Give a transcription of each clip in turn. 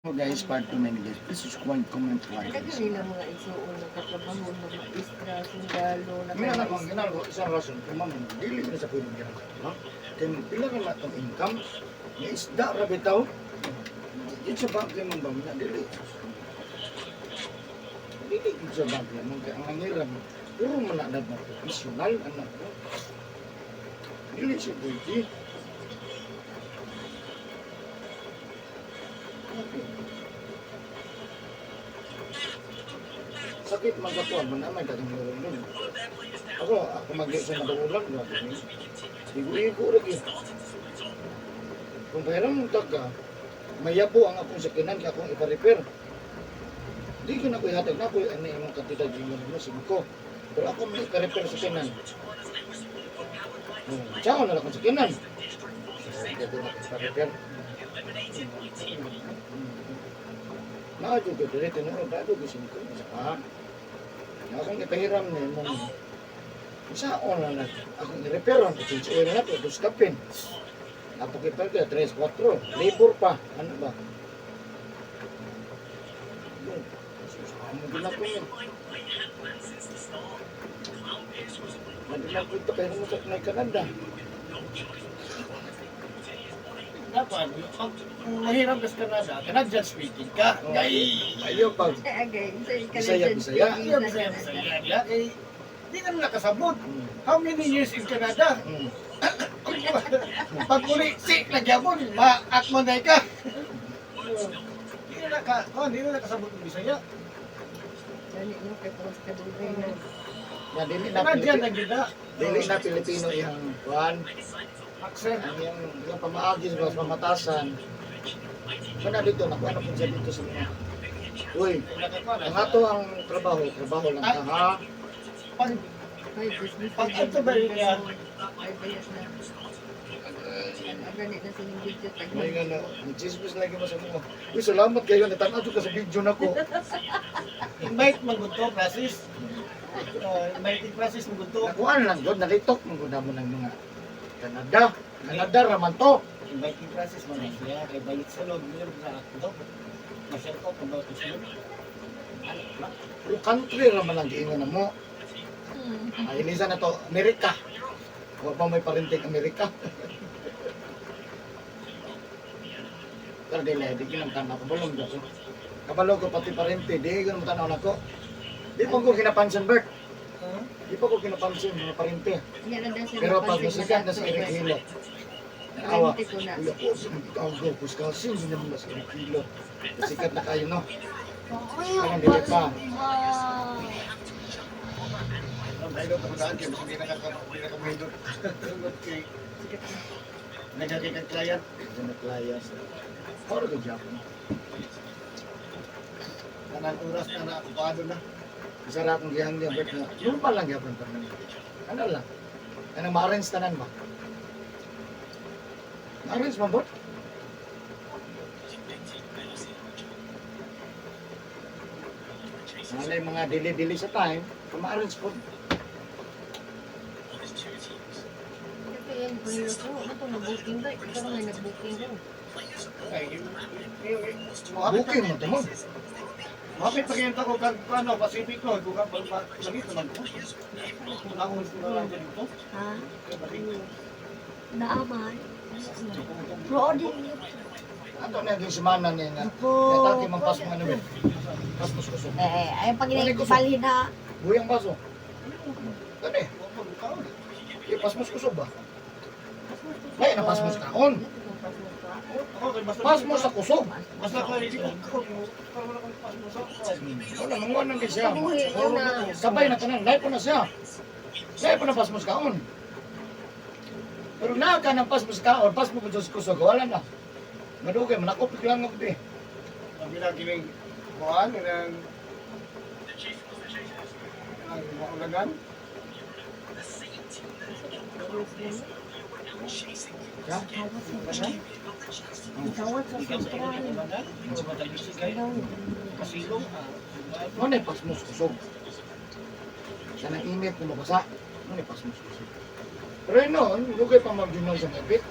So guys, part 2 na guys. Please subscribe, comment, like, and Daghan share. nila mga igsuon nagkatrabaho na maestra, sundalo, Mina na kung naka ginalo, isang rason, kung ma'am, dili na sa pwedeng ginagawa. No? Kaya pila na matong income, nga isda ra bitaw, di sa bagay man ba, nga dili. Dili gid sa bagay man, kaya ang nangiram, puro man na na professional, anak ko. Dili siya pwede. Okay. Sakit man sa kuwan, man naman dagang nun. Ako mag sa madagulan, grabe ni. Igo-igo lagi. Kung pahiram mong taga, mayabo ang akong sakinan kaya akong ipa-repair. Di ko na ko ihatag na ako, ano imong kantidad yung mo, singko. Pero ako may ipa-repair sa sakinan. Tsaka na lang akong sakinan. Hindi ko na ipa-repair. Naadyo ko diri tinuod, naadyo ko singko. Isa pa. Na akong ipahiram ni mong Isa na na akong i-repair ang change oil na to, dos kapin. Apo kay Perga, 3, 4, labor pa, ano ba? Yun, amo gina ko yun. Nagina ko ito, kaya mo sa may Canada. Dapat, pag mahirap ka sa Canada, Canadian speaking ka. Oh. Kay, Ayaw pag, Agay, Bisaya, Bisaya. iya, Bisaya, Bisaya. Diya, kay, di naman nakasabot. How many years in Canada? Pag uli, si, nagyabon, maakman na ka. Di na naka, oh, di na nakasabot ng Bisaya. Dali mo kay Pros kadugay na. Na dili na Canadian Pilipino, na gida. dili na Pilipino iyang kuan, Accent. ang iyang, iyang pamaagis ba, pamatasan. Kana dito, nakuha na po siya dito sa mga. Uy, ang ato ang trabaho, trabaho lang ka ha. Pag, Ay, business. Pag ato ba yun niya? Ay, bayas na. Ang gani na sa inyong video tag. May nga na, chismis lagi mo sa mga. Uy, salamat kayo, natanaw ka sa video na ko. Invite man gud to, Francis. Inviting Francis man gud to. Nakuan lang yun, nalitok, manguna mo ng mga Canada. Canada raman to. Inviting Francis man gud siya kay bayit sa loob nila sa ato. Ma-share ko kung bakit siya. Ano ba? Pero country raman ang giingon na mo. Ay, inisa na to, Amerika. Wa pa may parinting Amerika. Pero dili, di ko tanaw. Kabalong ko. Kabalo ko pati parente, di ko naman tanaw nako. Di pa ko ginapansin, Bert. Huh? Di pa ko ginapansin mga parente. Yan ang daw siya Pero pag napansin nasikat na si na Eric Hilo, naawa. Parente ko na. Uy, ako, tawag ko, kuskasin, hindi naman si Eric Hilo. Sikat na kayo, no? Parang dili pa. Ang baylo ko daan kay hindi na ka hindi na ka mahindot. Kay Sikat na. nagagay kang client. Diyan na client. Paro ko Japon. Kanang oras na na okupado na. Isa ra akong gihang niya, Bert, na normal lang gyapon pa naman. Ano lang? Ano, ma-arrange tanan ba? Ma-arrange man, Bert? Ano yung mga dili-dili sa time, ma-arrange po. Kasi yan, panilo ko. Ano to, nag-booking ba? Ikaw nga nag-booking ko. Ay, Booking mo to mo. Mohapit pa kayo ko kag ano Pacific no, kung ka langit naman ko. Kung naon ko na lang dito. Ha? Kay Pacific. Naaman. Brody. Ato na yung semana niya nga. Ako. Yatake man pas mga namin. Pas mas kusog. Eh, ay pag balhin na. Buyang baso. Kani, eh, pas mas kusog ba? Ay, na pas mas kaon. Ako kay basta Pas mo sa kusog. Basta ko hindi ko wala akong pas mo sa. Wala, manguha nang siya. Kabuhi niyo na. Sabay na tanan, lahi po na siya. Lahi po na pas mas kaon. Pero na ka ng pas mas kaon, pas mo sa kusog, wala na. Madugay, manakopik lang ako di. Ang ginagiling kuan ng ang maulagan. Ya? Gawat sa sentral. Kasilong. Ano na pas mo sa kusog? Siya nang init na mabasa. Ano na pas mo sa kusog? Pero yun no, lugay pa mag-junol sa ngipit.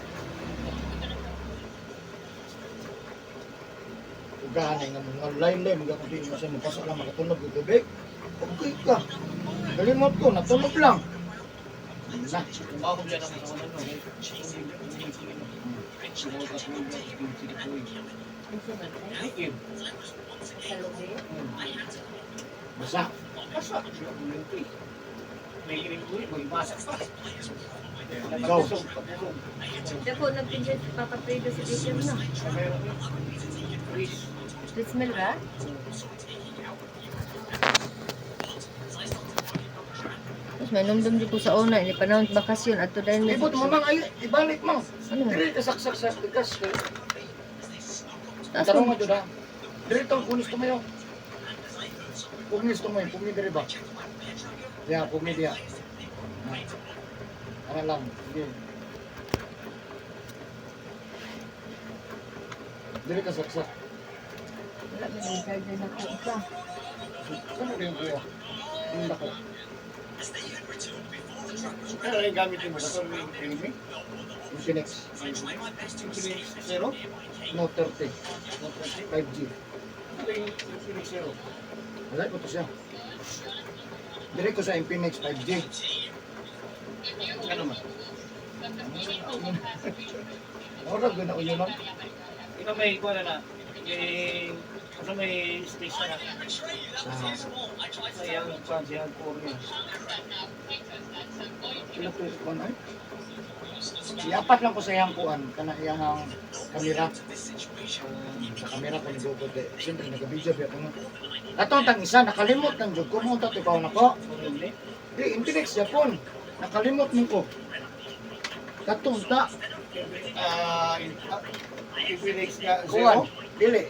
Ugahan nga mga laylay, mga kung mo siya mapasok lang makatunog og tubig. Okay ka. Kalimot ko, natunog lang. Na. Bago yan ako sa ano. Unsa man ay? Liquid. Sa lubi. Basa. Basta. May iring uwi, may masak pa. Ikaw. Pagkusog, pagkusog. Dako nagpinsan si Papa Fredo sa teacher na. Chris. Smell ba? Tapos may numdum di ko sa una, ini panahon bakasyon at dahil may Ibot mo mang ay ibalik mang. Ano? Dili ka saksak sa tigas. Taas Tarong mo. mo jud ha. Dili tong kunis tumayo. Pugnis tumayo, pugni diri ba? Ya, pugni diya. Ha. Ano lang, sige. Dili ka saksak. Wala may charger na ko isa. Ano rin kuya? Ang dako. Pero yung gamit mo sa yung filming? Infinix. Infinix Zero? Note 30. 5G. Ito yung Infinix Zero. Wala ko to siya. Dili ko sa Infinix 5G. Ano man? Ora gud na uyo no. Ito may kuha na na. Eh, ito may space na na. Sa Sa iyang kuha, sa iyang corner. pila ko kuan ay. Iapat lang ko sa iyang kuan kana iyang kamera. Sa kamera ko ni Google kay siyempre nagabidyo biya ko no. Ato tang isa nakalimot ng jud ko mo ta ikaw nako. Ano Di Infinix Japon. Nakalimot mo ko. Katong ta Ah, Infinix nga kuan Zero? dili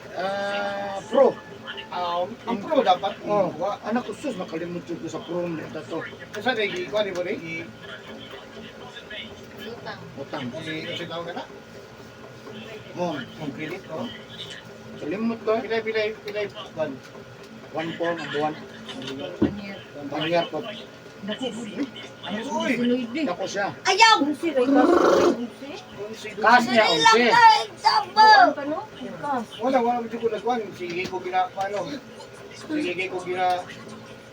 pro. Ang pro dapat. Oh, Kuha. anak ko sus nakalimot jud ko sa pro ni to. Kasi nagigikuha ni mo rin. Lutang. Utang. Kasi tawag ka na. Mo, Ang credit, oh. kalimot ko. Pilay, pilay, pilay. One. 1.4 ang buwan. One year. One year po. Dako gud. Ano, uy? Sunoy di. Dako siya. Ayaw! Unsi ra ikaw. Unsi. Cash niya, Dali lang 11. ka, example! Kuan pa no? Bukas. Wala, wala mo ko nagkuhan. Sige ko gina, ano? Sige ko gina.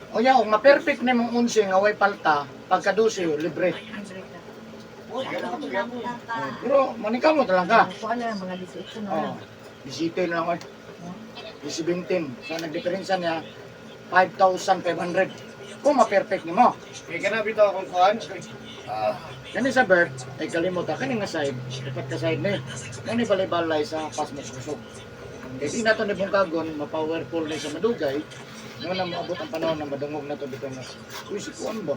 O ya, kung ma-perfect na mong 11 nga way palta, pagka 12, libre. Libre ka. Oh, gano'n ka gyapon. Eh, pero manika mo talaga. Kuan na mga 18 na Oh, lang. 17 lang ay. 17. So nagdiferensya niya 5,500. Kung ma-perfect nimo. Kaya kana bitaw akong kuhan. Ah, Kani sa birth, ay kalimot ka kani nga side, dapat ka side ni. Kani balay-balay sa pasmos kusog. Kay di nato ni bungkagon, ma-powerful ni sa madugay, nga na moabot ang panahon na madungog na to bitaw nga. Uy, si kuan ba?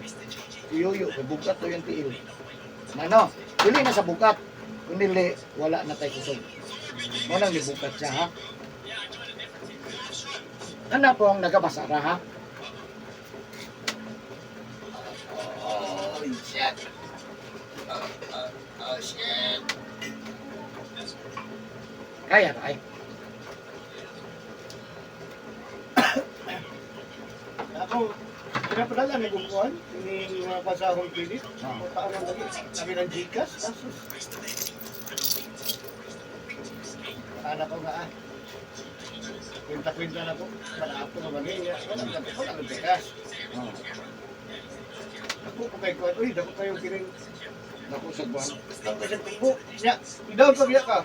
Iyoyo, kay bugat to yung tiil. Mano, dili na sa bugat. Kung dili, wala na tayo kusog. Mo nang nibukat siya ha. Ana pong nagabasara ha. Oh, shit. Oh, shit. Kaya ba ay? Ako, pinapadala ni kong kuhan. Ini mga pa sa akong credit. Ah. O paano lagi? Sabi ng Gcash. Asus. Anak ko nga ah. Kwenta-kwenta na ko. Malapit ko ba niya? Wala na ko. Wala na Gcash. Oh, Ako ko kay kuhan. Uy, dako kayo kiring. naku sa buwan. Dako kayo tubo. Nya, i-down pa biya ka.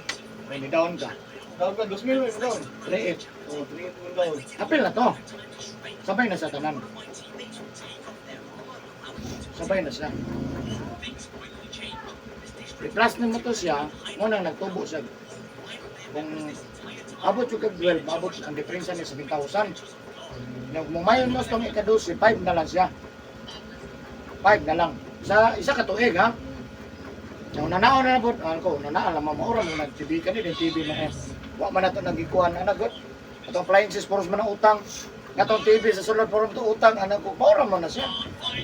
May ni down ka. Down ka, 2,000 mo down. 3.8. Oh, 3,800 mo down. Apil na to. Sabay na sa tanan. Sabay na siya. I-plus na mo to siya, mo nang nagtubo siya. Kung abot yung kag 12, abot ang diferensya niya 7,000. Nag mumayon mo sa itong ika-12, 5 na lang siya. 5 na lang. Sa isa ka tuig ha. Yung nanaon na po, ano ko, nanaan lang maura mo nag-TV ka ni, din TV na eh. Wa man na to nagikuan, anak ko. Atong appliances, puros man ang utang. Katong TV sa sulod, puros to utang, anak ko, maura mo na siya.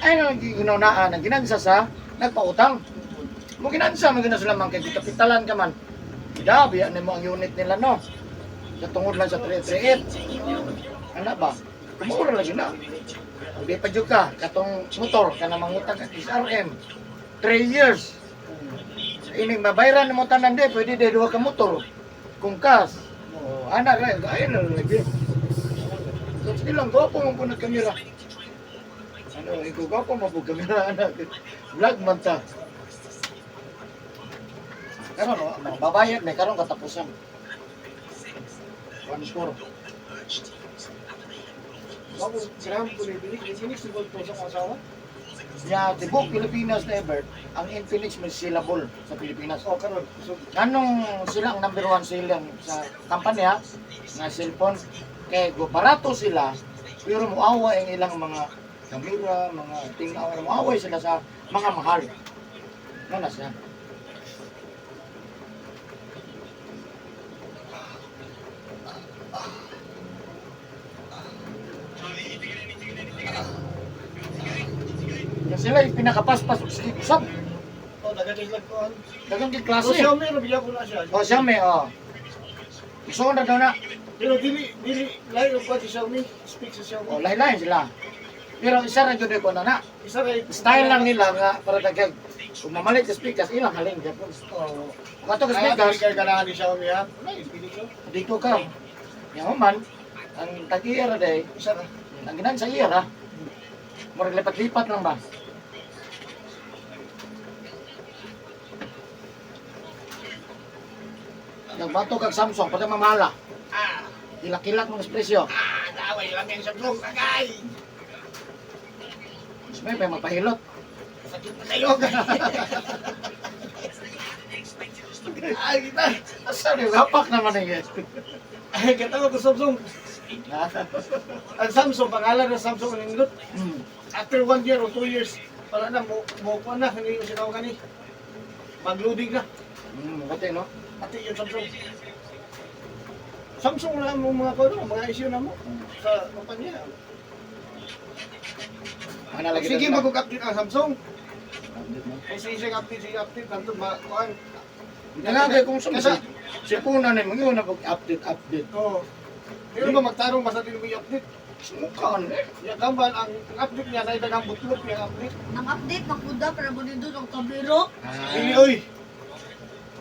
Ay, na nagginunaan, ang ginansa sa, nagpautang. Mo ginansa, mo ginansa lamang kay kapitalan ka man. Dabi, ano mo ang unit nila, no? Sa tungod lang sa 338. Ano ba? Kumura lagi na. Hindi pa dyan ka, katong motor, ka na mangutang ka SRM. 3 years. Ining mabayran mo tanan di, pwede di duha ka motor. Kung kas, Oh, ana ra, ayun na lagi. So, sige lang, gwapo man po ng kamera. Ano, ikaw gwapo man po kamera, ana. Vlog man ta. Karon, no, mababayad may karon katapusan. 1-4. Bago, graham ko ni Infinix. Infinix, siguro po sa asawa. Ya, tibok Pilipinas na ever, ang Infinix may syllable sa Pilipinas. O, karon. So, Anong sila ang number one sila sa company ha? Nga cellphone. Kay go barato sila, pero muawa ang ilang mga kamera, mga tingaw, muaway sila sa mga mahal. Ano na siya? Yan sila yung pinakapaspas og sige usab. O, dagan siya lang ko. Daghang gid O, klase. Xiaomi, nabigyan ko na siya. Oh, Xiaomi, oh. Gusto na daw na. Pero dili, dili, lahi yung kwan si Xiaomi. Speak sa Xiaomi. Oh, lahi-lahi sila. Pero isa ra jud ko na na. Isa kay Style lang nila nga para dagag. Kung mamalit sa speakers, ilang halin gyapon. Oo. Kung ato ka Kaya speakers, dili kay ganahan ni Xiaomi ha. Wala, Infinix oh. dito ka. Yaman man, ang tag-iya ra day, Isa ka. ang ginan sa iya ra. Murag lipat-lipat lang ba? Nagbato kag Samsung, pati mamala. Ah, Kilak-kilak mga presyo. ah, naway lang yung Samsung. Agay! Mas may may magpahilot. Sakit na kayo. Ay, kita. Asa ni hapak naman eh. Ay, katawa ko Samsung. Ang Samsung, pangalan ng Samsung ang nindot. After 1 year or 2 years, wala na, mo, mo na, hindi yung sinaw kani. Mag-loading na. Buti no. Pati yung Samsung. Samsung na mo mga kono, mga issue na mo sa kumpanya. Ana lagi Sige, na. mag-update ang Samsung. Update mo. Ay, sige, sige, update, sige, update. Nandun, ma, kuhan. Tinagay kung sa Kasi- sipuna ni mga na update update. Oo. Pero ba magtarong basta din mo i-update? Mukhaan eh. Ya, gamban, ang update niya, na ang butlok niya ang update. Ang update makuda para mo nindot ang kamera. Dili, oy.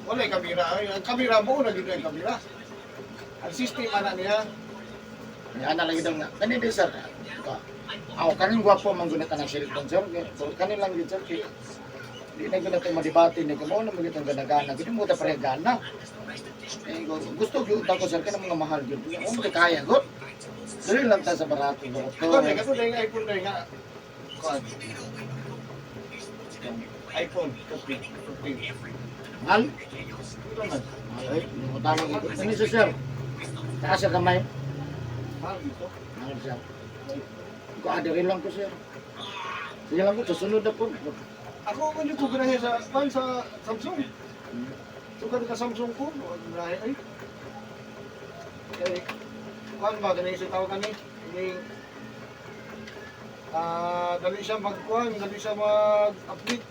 Wala yung kamera. Ay, ang kamera mo, na gito yung kamera. Ang system, ana niya. Ana lagi daw nga. Kani di sir. Ka. Aw kaning gwapo man gunit ang cellphone sir. Pero kani lang gyud sir. Kay di na gyud natin madebate ni kamo na magyud ang ganagana. Gid mo ta pare gana. Eh, gusto gyud ta ko sir kanang mga mahal gyud. Mo mo kaya gud. Dili lang ta sa barato barato. Ito, ito, ito, yung iPhone na yung nga. Kuhan. iPhone, 15, 15. Mahal. Ito man. Ay, mo tanong ito. Kani sir, sir. Taas sa kamay. Mahal dito. Mahal sir. Ko adiri lang ko sir. Sige lang ko susunod na po. Ako, kung ko ganahe sa, kuhan, sa Samsung. Sugad ka Samsung ko, ganahe ay. Kay, kuhan ba, ganahe sa tawag kani. Yung, dali siya magkuhan, dali siya mag-update.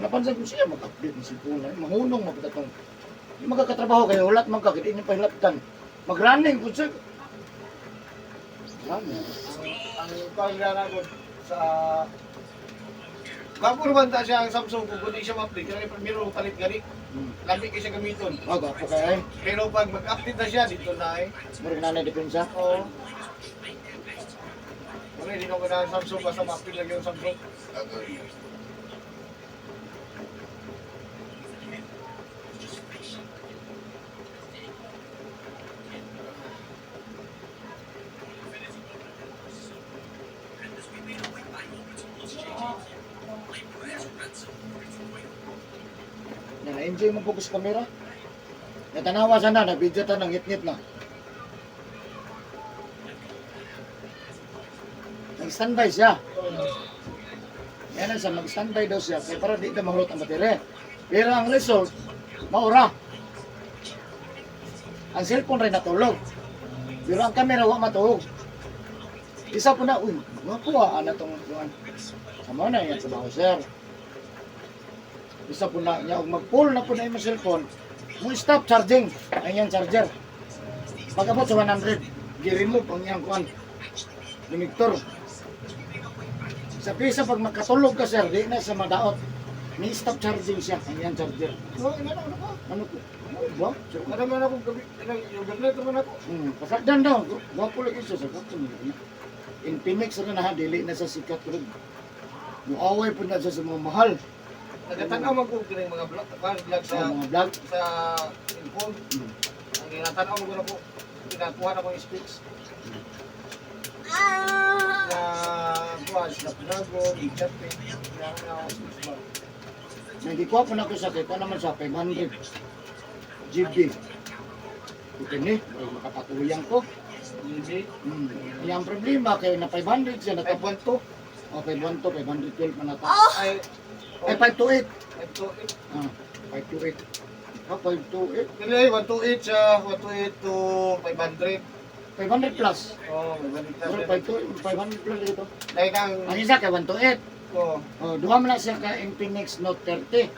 Napansin ko siya mag-update ng cellphone. Ay, mahunong magkatong. Yung magkakatrabaho kayo, hulat man ka, hindi niyo pahilaptan. Mag-running ko siya. Running. Ang kuhan niya na ko sa Gwapo naman ta siya ang Samsung kung hindi siya ma-update. Kaya primero palit gani. Lami kay siya gamiton. Oh, gwapo kayo eh. Pero pag mag-update na siya, dito na eh. Murag nanay depensa. Oo. Wala, hindi ko na Samsung. Basta ma-update lang yung Samsung. Na na-enjoy mo po ko sa kamera. Natanawa sana, na-video ta, nangit-ngit na. Nag-standby siya. Yan ang siya, mag-standby daw siya. Kaya para di na mahulot ang baterya. Pero ang result, maura. Ang cellphone rin natulog. Pero ang camera wa matuog. Isa po na, uy, makuha na itong kuan. Sama na yan sa baho, sir. Isa po na niya, og mag-pull na po na yung cellphone, mo stop charging ang iyang charger. Pag-abot sa 100, gi-remove ang iyang kuan. Limiktor. Sa pisa, pag makatulog ka, sir, di na sa madaot. May stop charging siya, ang iyang charger. No, ina na ko. Ano ko? Ano ba? Ano man ako gabi, yung gabi man ako. Pasagdan daw. Gwapo lagi siya sa gwapo niya. Infinix na na, dili na sa sikat rin. Muaway po na siya sa mga mahal. Nagatanaw man ko kining mga vlog, kuan vlog Sa sa mga vlog. sa cellphone. Ang ginatanaw mo ko na po, ginakuha na ko yung speech. Na kuha, Snapdragon, chatting, na ako speech ba. Nagikuha po na ko sa kay kuha naman sa 500 GB. Okay ni, ay makapatuyang ko. GB, Iyang problema kay na 500 siya na 512, Oh, 512, 512 man nata. ay, Ay 528. 528. Ah, 528. Ah, 528. Dili, 128 siya, 128 to 500. 500 plus. Oh, 500 Pero plus. 528, 500 plus dito. Like ang, Ang isa kay 128. oh, Oh, duha man na siya ka Infinix Note 30.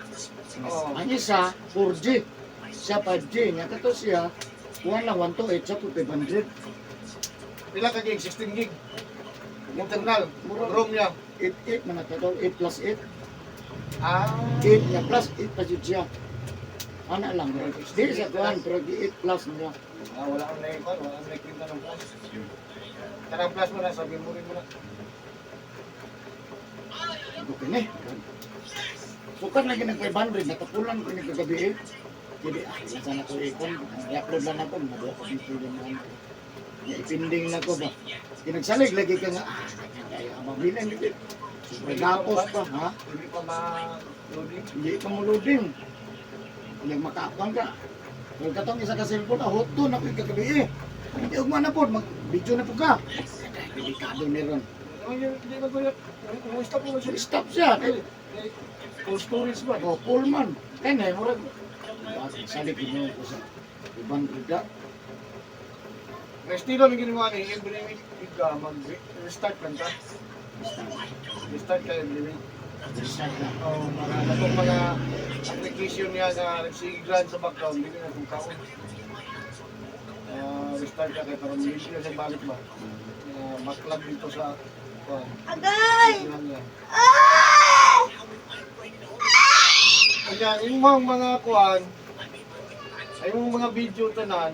oh, Ang isa 4G. Siya 5G. Nga kato siya kuha lang 128 siya po 500. pila ka gig, 16 gig. Internal, ROM niya. 8 8 man na daw 8 plus 8. Ah, 8 nga plus 8 pa jud siya. Ana lang. Di siya kuan pero di 8 plus niya. Ah, wala akong naikuan, wala akong naikita ng plus. Kanang plus mo na, sa memory mo na. Okay ni. Sukat lagi nag 500 natapulan ko ni kagabi eh. Jadi ah, sana ko ikon, i-upload lang ako, maduha ko dito din ako. Ya, ipinding na ko ba. Kinagsalig lagi ka nga, ah, kaya mabilin dito. Sobrang gapos pa, ha? Hindi pa ma-loading. Hindi pa mo loading. Hindi makakuan ka. Kung katong isa ka cellphone, ah, hot to na ko kagabi eh. Hindi ugma na po, mag-video na po ka. Delikado ni ron. Hindi ba kuya? Kung stop mo siya. Stop siya. Eh, full storage ba? Oh, full man. Kaya na, murag. Salig ginawa ko sa ibang rida. May estilo ng ginawa ni every week ka mag-restart lang ka. Restart ka every week. Start na. Oh, mga katong mga application niya na nagsigran sa background, hindi na kung kaon. Ah, restart ka kay para hindi na siya balik ba. Backlog dito sa kuan. Agay! Yun niya. Ah! Kanya, yung mga kuan, ay yung mga video tanan,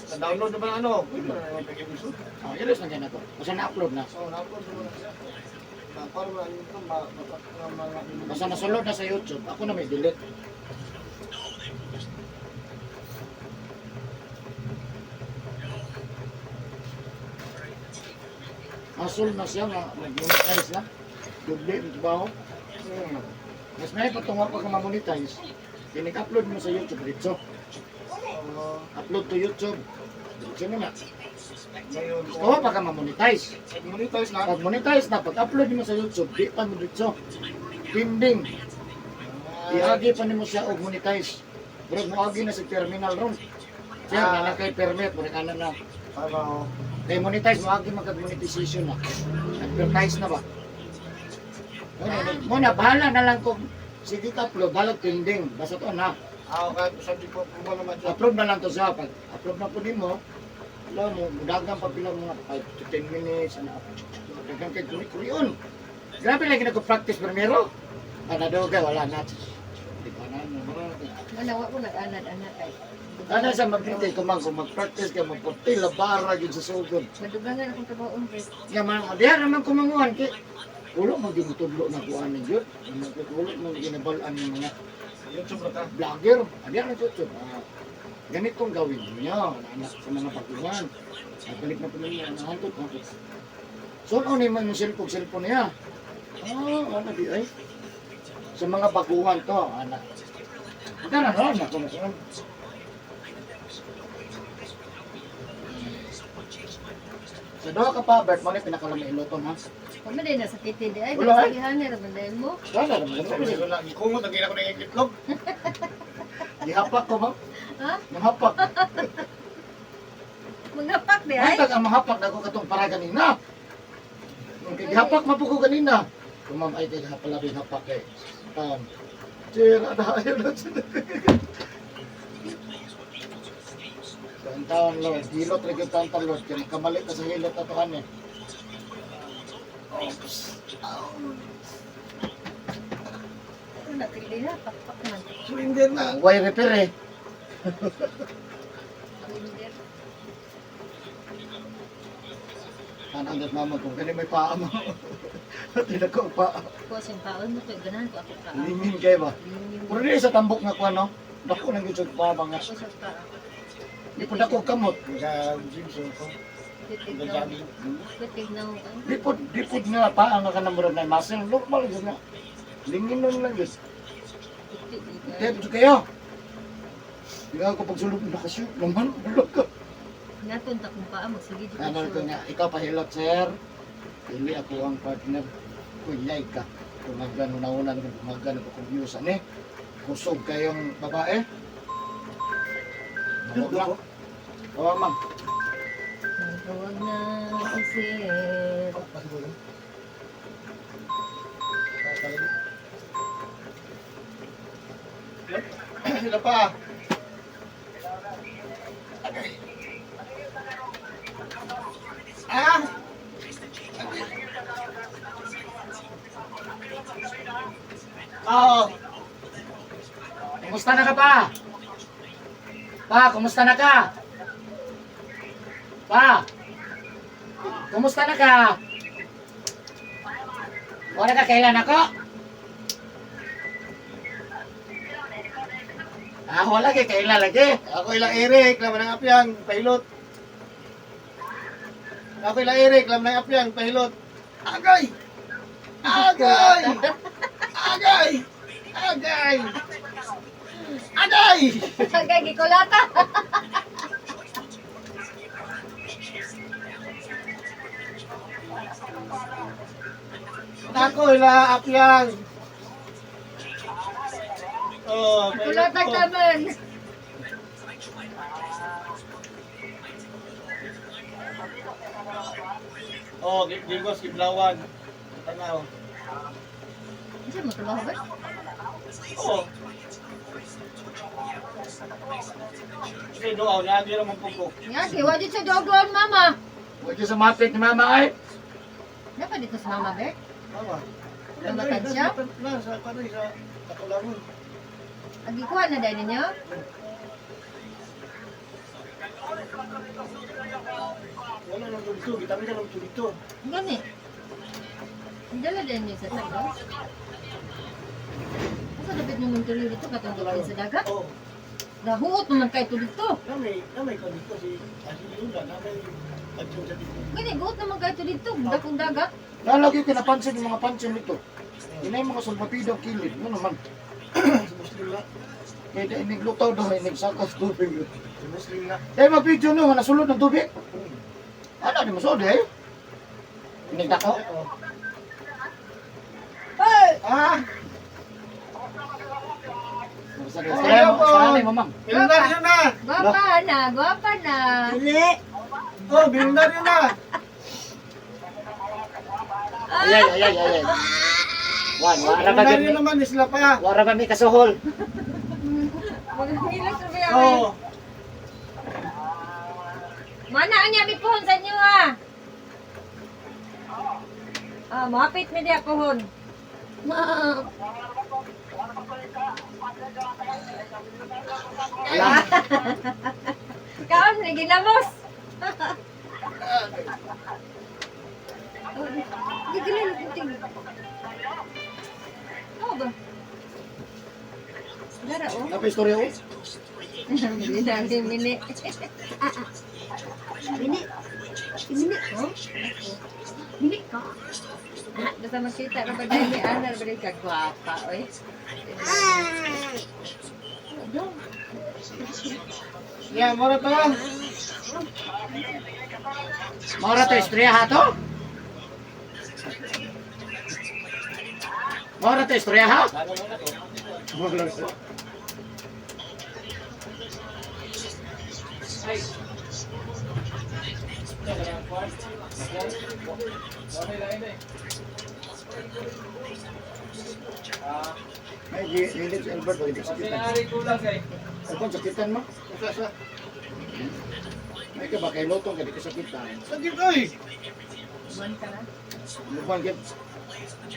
na-download naman ano, pwede na naman pag-episode. Oh, ilos na ganyan ako. Basta na-upload na. So, na-upload naman na siya. Na, para wala nito, mga Basta nasulod na sa YouTube, ako na may delete. Masul na siya, mag-monetize na. Dubli ang trabaho. Mas may patungo pa ka ma-monetize. Kinig-upload mo sa YouTube, diretso. Upload to YouTube. Diretso na na. Ngayon, Gusto pa ka ma-monetize. Monetize na. Pag monetize na, pag upload mo sa YouTube, di pa mo diretso. Pending. Iagi pa nimo siya og monetize. Murag moagi na sa terminal ron. Sir, na kay permit, murag ana na. Tama, oh. Kay monetize, moagi magkag monetization na. Advertise na ba? Mo na, bahala na lang kung sige ka upload, bahala pending. Basta to na. Ah, okay. Sabi ko, kung naman siya. Upload na lang to siya. Pag upload na po nimo, alam mo, mudagang pa bilang mga 5 to 10 minutes. Ano, dagang kay kuri-kurion. Grabe lagi nag-practice primero. Ana daw kay wala na. Di ba na? Wala, wa ko nag-anad-anad ay. Ana sa magbintay ko man kung mag-practice ka magporti labara gyud sa sugod. Madugangan akong trabaho kay. Nga man diha naman kumanguan kay ulo man gyud motudlo na kuan ni gyud. Ulo man ginabal-an ng mga YouTube na ka. vlogger. Diha na YouTube. Ah, ganitong gawin niyo anak sa mga baguhan. Balik na po ninyo ang hantod ako. So ano ni man yung cellphone cellphone niya? Ah, ano di ay? Sa mga baguhan to, anak. Tara na, na kung Sa doha ka pa, Bert, mo na pinakalami iluton ha. Wala din na sa titi di ay. Wala, eh. Sabihan niya raman dahil mo. Wala naman. Sabi ko lang, ikungot, ang gina ko na yung itlog. Gihapak ko ba? Ha? Mahapak. Mga pak di ay. Ay, ang mahapak na ko katong para kanina. Kung kay gihapak mapuko kanina. Kung ma'am ay kay pala hapak kay. Sir, ada ayo na sila. Ang taon Lord, hilot ra gyud taon Lord, kay makamali ka sa hilot ato ani. na pili na pakpak man. Cylinder na. Why repair eh? Cylinder. Anong mama kung gani may paa mo. Tinako paa. Ko siyang paon mo kay ganahan ko ako paa. Lingin kayo ba? Lingin. Pero di sa tambok nga kuha no? Dako lang yun sa paa mga. Ako sa paa. Di po dako kamot. Sa gym so ko. Titignaw. Titignaw. Di po nga paa nga kanang murag na muscle. Normal yun nga. Lingin nun lang yun. Di po kayo. Di ako pagsulog nakashoot naman. Bulog ka. Naton ta kung paa magsige jud Ano ko nga, ikaw pahilot sir. Dili ako ang partner. Kunyay ka. Kumagan, una-una, kumagan, kukubyusan eh. Kusog kayong babae. Huwag na. Oo, ma'am. Huwag na si sir. Sila pa. Ah! Oo. Kumusta na ka pa? Pa, kumusta na ka? Pa! Kumusta na ka? Wala ka kailan ako? Ah, wala kay kailan lagi. Ako ilang Eric, laman ng apyang, pahilot. Ako ilang Eric, laman ng apyang, pahilot. Agay! Agay! Agay! Agay! Agay! Agay gikulata. Ako ila apyang. Oh, pahilot Kulata ko. taman. Oh, Gilgos, Kiblawan. Tanaw. Unsa mo trabaho ba? Oo. Kasi doon, niagi naman po ko. Nga si wa jud sa dogron mama. Huwag sa mapit ni mama ay. Napa dito sa mama be? Mama. Namatad siya? Na, sa kanay, sa Kakulangon. Agi kuha na dai ninyo. Wala nang dito, gitami ka lang dito. Gani. Dala din niyo sa tagos. Asa dapat nyo tuloy dito katong dito sa dagat? Oo. Nahuot naman kayo to dito. Namay ko dito si Asi Yula, namay pagsyong sa dito. Gani, guot naman kayo to dito. Dakong dagat. Lalagi ko napansin yung mga pansin nito. Inay mga sulpapidong kilid. Ano naman? Si Muslim na. Kaya di inig lutaw daw, inig sakos tubig. Si Muslim na. Eh, mag-video no, nga nasulod ng tubig. Ano, di masulod eh. Inig dako. Oo. Hey! Ah! Sarali mo, ma'am. Milyonaryo na! Gwapa na, gwapa na. Dili. Oh, milyonaryo na! Ayay, ayay, ayay. Wan, wala ba Milyonaryo gani? naman, isla pa. Wala ba may kasuhol? Maghilas na ba Oo. Mana anya mi pohon sa inyo ah. Ah, mahapit mi diya pohon. Ma. Wala. Kaon ni ginamos. Gigilin puting. Ano ba? Dara oh. Ano pa istorya ko? Hindi mini. Mini. Mini ko. Mini ka. Ah, basta makita ra ba dahil ni Ana ra ba dahil ka gwapa oy. Ah. Yeah, mura to. Maura to istorya ha to? Maura to istorya ha? Ay, di si Albert, pag hindi sakitan. Albert, sakitan mo? Sa, sa. May ka ba kay Lotong, kaya di ka sakitan. Sakit, oy! Buwan ka na. Lupang, kaya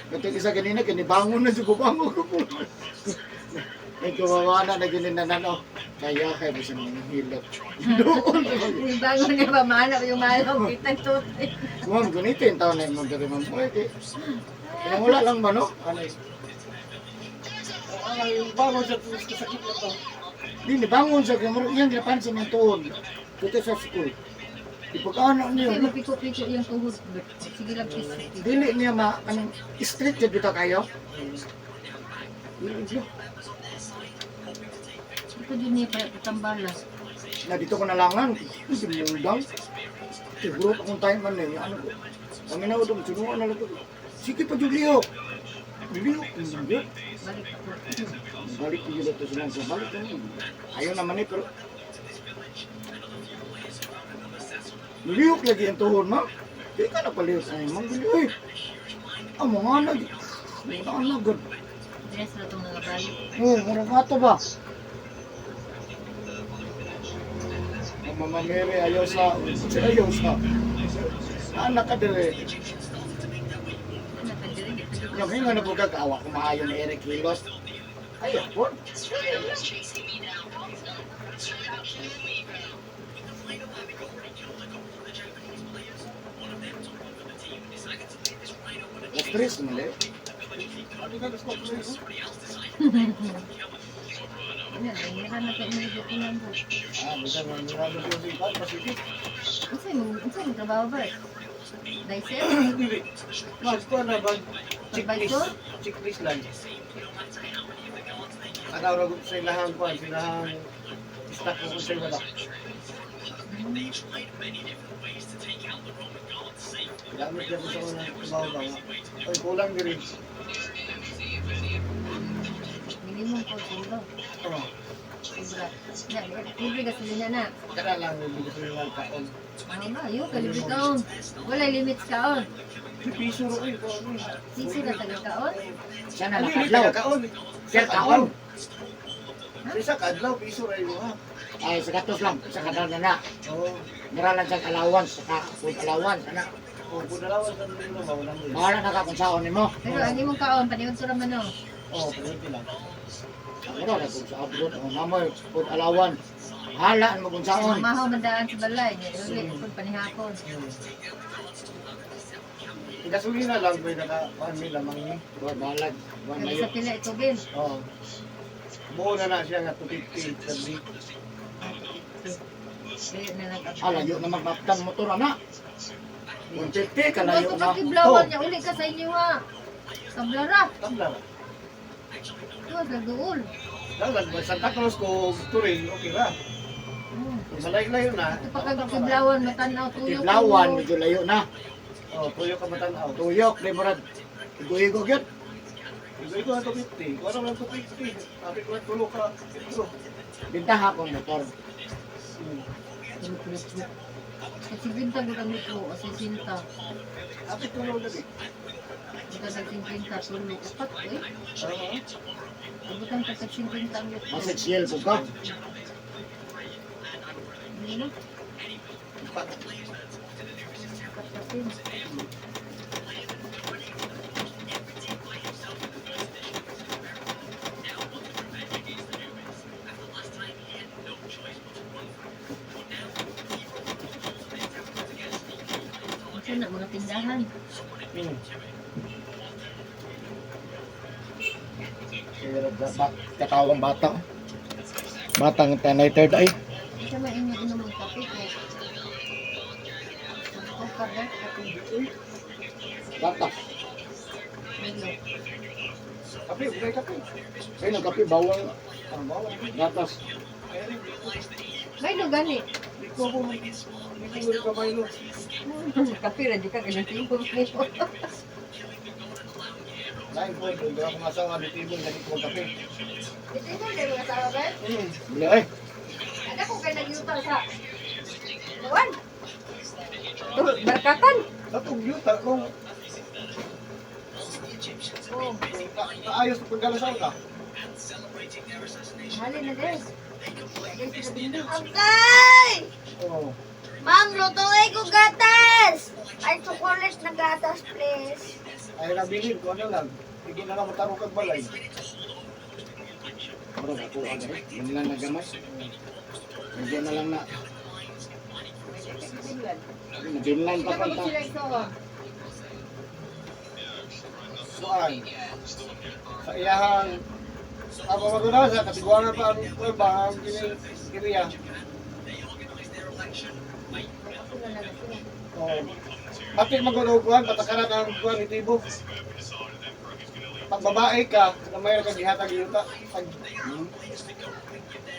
Katong isa kanina, kinibangon na siya, bangon ko po. Ay, kawawa na na gini na nano. Kaya kay bisa nang hilot. Doon. Yung bago niya ba, mahanap yung malaw, kitang tutoy. Ma'am, ganito yung taon na yung mga ma'am. Uy, kay. Kaya wala lang ba, no? Ano eh? Ah, yung bangon siya sa sakit na to. Di, nibangon siya. Kaya marang iyang ginapansin ng tuon. Dito sa school. Ipagkano niyo. Kasi mapiko-piko yung tuhod. Sige lang, kiss. Dili niya ma, anong street jud bitaw kayo? Dili siya. Ito din niya pa patambala. Na dito ko nalangan. Hindi mo daw. Siguro akong time man eh. Ano ko? Kami na udong, sinuha na lang ko. Sige pa jud liyo. Liyo, hindi. Balik ako. Balik ko jud ito sila sa balik ko. Ayaw naman eh, pero liyok lagi ang tuhod, ma'am. Di ka na paliyok sa ma'am. Uy, ang mga anak. Mga anak, god. Dress na itong mga balik. Oh, murag ato ba? Ang Mama Mary, ayaw sa... Ayaw sa... Anak ka dire. Ano ka diri? Yung hinga na po kagawa kung maayo ni Eric Hilos. Ayaw po. Stress mo le. Ano ka gusto ko yun? Ano, nangyara na kayo mga dukunan ko. Ah, bisa man marami ko si Pat Pacific. Unsa mo trabaho ba? Dicel? Dili. Mas ko na ba checklist. Advisor? Checklist lang. Ano ra sa ilahang kuan, sa ilahang stock ko sa wala. Gamit niya ko sa mga trabaho ba nga. Ay, kulang diri. Minimum ko sundo. Oh, Sobra. Na, libre gasolina na. kana lang yung gusto nila kaon. Ano ba? Yung kalibre kaon. Wala limits kaon. Piso ro eh, kaon. Sisi na taga kaon. Siya na Dili nakadlaw. taga kaon. Sir, kaon. Sa isa kadlaw piso ra imo ha. Ay, sa gatos lang. Sa kadlaw na na. Oh, Mura lang siyang allowance. Saka food allowance. Ana. oh, kung dalawa sa nila ba wala mo. Bahala na ka kung saon nimo. Pero ang imong kaon, paniud sa raman no. Oh, pero lang. Mura na kung sa abroad. Ang mamoy, food allowance. Bahala mo kung saon. Mamahaw man daan sa balay. Uli, kung panihapon. Gasolina lang may naka 1 mil lamang ni. Bahala. Bahala. Kaya sa pila ito, Ben. Oh. Buo na na siya nga 250 sa week. Dili na lang. Ah, layo na magmaptang motor, ana. 150, kalayo Kalayo na. na. Kiblawan niya, uli ka sa inyo ha. Tablara. Tabla ra. Tuwas lang duol. Dalan ba Santa Cruz ko turing okay ra. Kung malay-layo na. Ito pa kag kiblawan matanaw tuyo. Kiblawan, medyo layo na. Oh, tuyo ka matanaw. Tuyok, di mo rad. Igo-igo gyud. Ito na 250. Kung ano lang 250. Sabi ko lang tulo ka. Ito. Bintaha kong motor. Kasi binta gud ang litro o 60. Sabi tulo na di. Buta sa 50 tulo upat eh. Oo. Abutan pa sa 50 ang litro. Masag shell po ka. Hindi na. Upat. Upat pa sin. Unsa na mga tindahan? Pero katawang bata. Batang tanay third ay. Unsa man inyo inom ang kape ko? Ako ka ba? Kape. Bata. Milo. Kape, bigay kape. Ay, nagkape, bawang Ang bawang. gatas. Milo gani. Di ko ko. Di ko rin kamay no. Kape ra jud ka kay nagtimpong nimo. Lain po, doon ako masawa di tibol, lagi ko kape. Ito yung mga asawa ba? Wala eh. Ada ko kay nagyuta sa Kuan. Barkatan. Atong yuta kung Oh, naayos ang pagdala sa ka. halin na guys. Guys, sila bindot. Agay! Oo. Ma'am, lutuin ko gatas! Ay, chocolate na gatas, please. Ay nabilin ko ano lang. Hindi na lang matarong kag balay. Murag ako agad. Yun lang nagamas. Hindi na lang na. Nag-inline pa Sila kanta. sila ito. Kuan. Sa iyahang apa maguna sa katiguangan pa ang kuan ba ang kini kiriya. Sila na sila. Oh. Pati magulo kuan patakaran ang kuan itibo. Pag babae ka, gamay ra kag gihatag yuta. Pag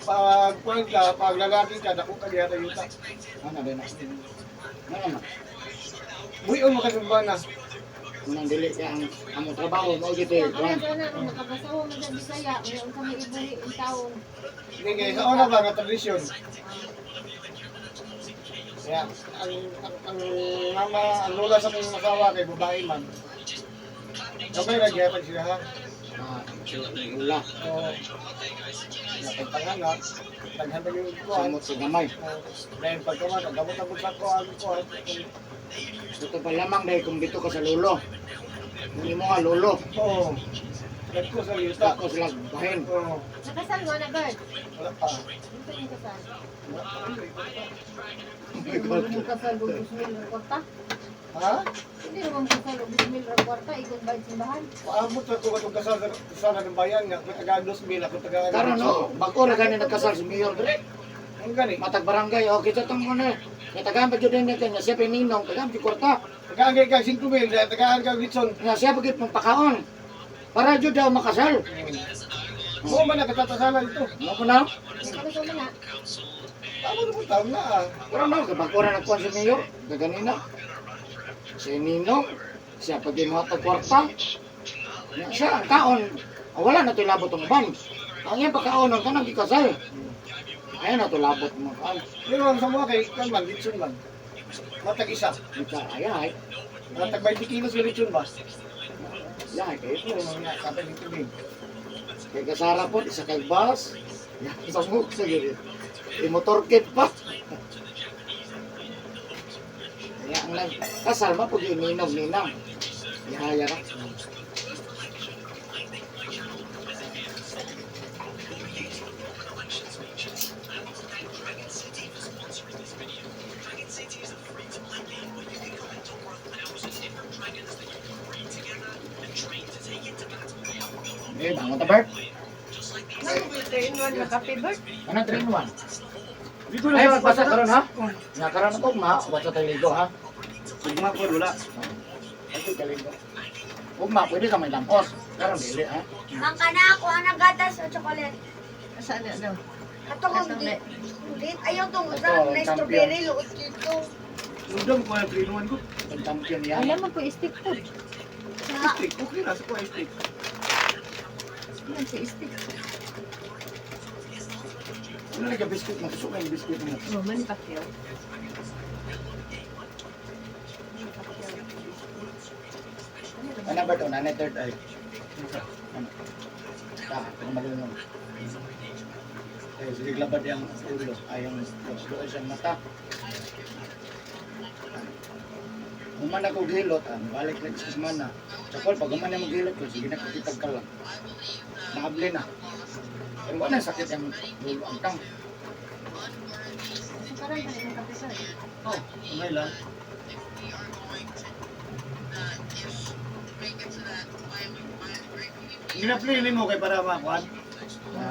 pag kuan ka, pag lalaki ka, dako ka gihatag yuta. Ano din na. Ano na. Buhion mo ka sa bana. Unang dili kay ang among trabaho mao gyud eh. Ang Kuan. ana na nakabasawa man sa Bisaya, unya unsa may ibuhi ang taong. Hindi kay sa una ba nga tradisyon. Kaya ang mama, ang lola sa akong asawa kay babae man. Gamay ra gihatag siya ha. Ah, ula. So, napagpanganak, daghan pa yung kuan. Samot sa gamay. Dahil pagkaman, gamot ang sa kuan, kuan. Ito pa lamang dahil kung dito ka sa lolo. Hindi mo nga lolo. Oo. Dagko sa yuta. Tako sila bahin. Oo. Nakasal mo na bird. Wala pa. Unsa yung kasal? Wala pa. Hindi naman kasal og 2,000 ra kwarta. Ha? Hindi naman kasal og 2,000 ra kwarta ikon ba simbahan? Paabot na ko katong kasal sa kasal ng bayan nga, kung taga 2,000 ako taga Karon no, bag-o ra gani nagkasal si Mayor dire. Ang gani. Matag barangay, okay sa tong ano. Kay tagaan pa jud din kay nga siya pa ninong, tagaan jud kwarta. Tagaan kay kag 5,000, tagaan kag litson. Nga siya pa gyud pangpakaon. Para jud daw makasal. Mo man nakatatasalan ito. Mo ko na. Ano sa mga? Tama na po taon na ah. Pero no, kay bag-o ra nagkuan si Mayor, gaganina. Si Ninong, siya pa gyud mo kwarta. Nga siya ang kaon, ah, wala na to'y labot ang uban. Ang iyang pagkaon ang kanang gikasal. Ayan na to labot mo kaon. Pero ang sa mga kay kan man litson man. Matag isa. Ika, ay ay. Matag 20 kilos yung litson ba? Ay, kayo. Oo, nga kapag ito din. Kay kasara po, isa kay bus. Sa muk sa gid. I-motorkit pa. Kaya ang nag kasal ma pag ininog ninang. Ihaya ra. Eh, bangon ta Bert. Train one na kape bird. Ano 3 in 1? Dito Ay, magbasa karon ha? Nga karon ako ma, basa tayo ligo ha. Ugma po wala. Ito kaligo. Ugma, pwede ka may lampos. Karon dili ha. Ang kana ako ang gatas o chocolate. Saan na daw? Ato kung di. Di ayaw tong Ito, usa na champion. strawberry luot dito. Nundam ko ang 3 in 1 ko. Ang champion yan. Alam mo ko stick food. Sa Stick, okay ra sa ko stick. Yan si stick. Ano lagi biskuit mo? Gusto ko yung biskuit mo. Oh, Manny Pacquiao. Ano ba ito? Nanay third eye. Ano? Ah, kung malunong. Eh, sige, labad yung ulo. Ay, yung doon siyang mata. Human ako gilot, ah, balik lang sa semana. Tsakol, pag human na mo gilot ko, sige na kitag ka lang. Naabli na. Pero wala sakit yung ulo ang tang. Parang tayo ng kape sir. Oh, okay lang. Ginaplay nimo kay para makuan. Ha?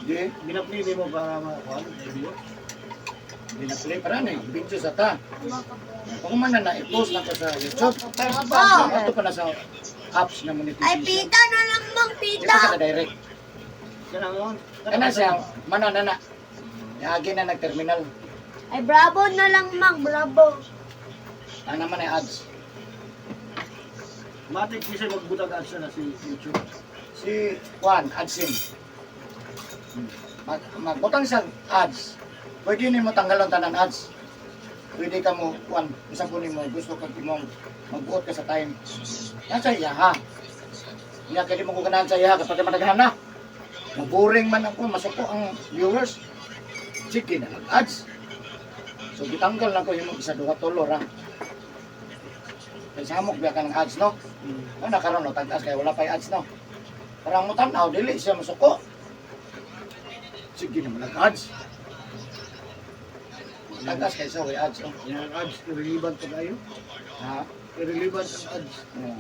Di, Ginaplay nimo para makuan. Video. di na play para na eh. Video sa ta. Pag human na na, i-post lang ko sa YouTube. Aba. Ato pa na sa apps na Ay monetization. pita na lang mang Di pita. pa sa direct. Kanang on. Kana siya, mana na na. Yagi na nag-terminal. Ay bravo na lang mang bravo. Ang naman ay ads. Matik kasi magbutag ads na si YouTube. Si Juan, AdSim. Magbutang siya ads. Pwede nimo tanggalon tanan ads. Pwede ka mo, Juan, isa po nimo, gusto kag imong magbuot ka sa time. Nasa iya ha. Iya kay di mo ko ganahan sa iya kapag madaghan na. Maboring man ako, masuko ang viewers. Sige na ads. So gitanggal na ko yung isa duha tulo ra. Kay samok biya ka ng ads, no? Ano na karon no, tag-as kay wala pa'y ads, no? Parang mo tan-aw, dili siya masuko. Sige naman nag-ads. Tag-as kay sa way ads, oh. Yan ang ads, irrelevant pa kayo. Ha? Irrelevant ang ads. Oo.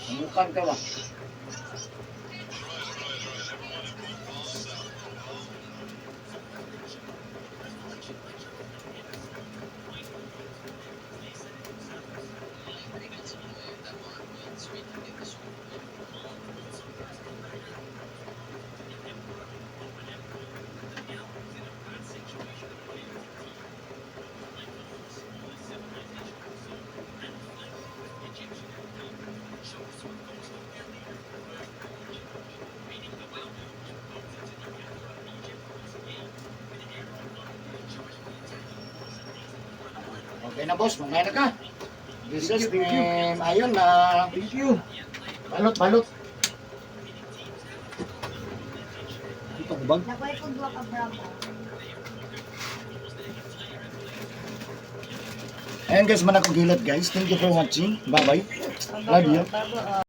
Sumukan ka ba? Okay na boss, mamaya na ka. This is Thank you, thank you. name. Ayun na. Thank you. Balot, balot. Ito ko bag? Nakuha ko duha ka bravo. Ayan guys, manakong guys. Thank you for watching. Bye-bye. Love you. Bravo, ah.